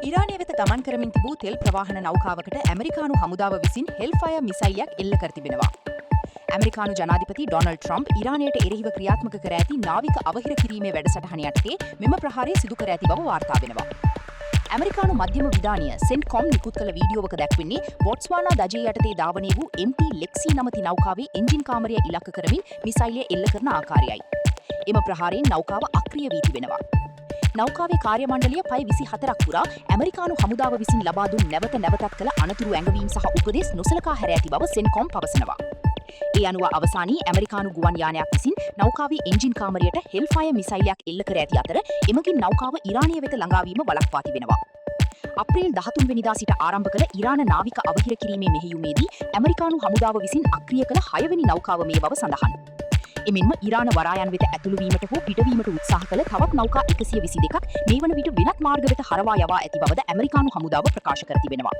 ඉරානය වෙත ගමන් කරමින් තිබූ තෙල් ප්‍රවාහන නෞකාවකට ඇමරිකානු හමුදාව විසින් හෙල්ෆයර් මිසයිලයක් එල්ල කර තිබෙනවා. ඇමරිකානු ජනාධිපති ඩොනල්ඩ් ට්‍රම්ප් ඉරානයට එරෙහිව ක්‍රියාත්මක කර ඇති නාවික අවහිර කිරීමේ වැඩසටහන යටතේ මෙම ප්‍රහාරය සිදු කර ඇති බව වාර්තා වෙනවා. ඇමරිකානු මධ්‍යම විධානය සෙන්ට්කොම් නිකුත් කළ වීඩියෝවක දැක්වෙන්නේ බොට්ස්වානා දජය යටතේ ධාවනය වූ MT ලෙක්සි නමැති නෞකාවේ එන්ජින් කාමරය ඉලක්ක කරමින් මිසයිලය එල්ල කරන ආකාරයයි. එම ප්‍රහාරයෙන් නෞකාව අක්‍රිය වී තිබෙනවා. නෞකාවේ කාර්ය මණ්ඩලය පැය 24ක් පුරා ඇමරිකානු හමුදාව විසින් ලබා දුන් නැවත නැවතත් කළ අනතුරු ඇඟවීම් සහ උපදෙස් නොසලකා හැර ඇති බව සෙන්කොම් පවසනවා. ඒ අනුව අවසානයේ ඇමරිකානු ගුවන් යානයක් විසින් නෞකාවේ එන්ජින් කාමරයට හෙල්ෆයර් මිසයිලයක් එල්ල කර ඇති අතර, එමගින් නෞකාව ඉරානය වෙත ළඟාවීම වළක්වා තිබෙනවා. අප්‍රේල් 13 වෙනිදා සිට ආරම්භ කළ ඉරාන නාවික අවහිර කිරීමේ මෙහෙයුමේදී ඇමරිකානු හමුදාව විසින් අක්‍රිය කළ හයවෙනි නෞකාව මේ බව සඳහන්. එමෙන්ම ඉරාන වරායන් වෙත ඇතුළු වීමට හෝ පිටවීමට උත්සාහ කළ තවත් නෞකා 122ක් මේ වන විට වෙනත් මාර්ග වෙත හරවා යවා ඇති බවද ඇමරිකානු හමුදාව ප්‍රකාශ කර තිබෙනවා.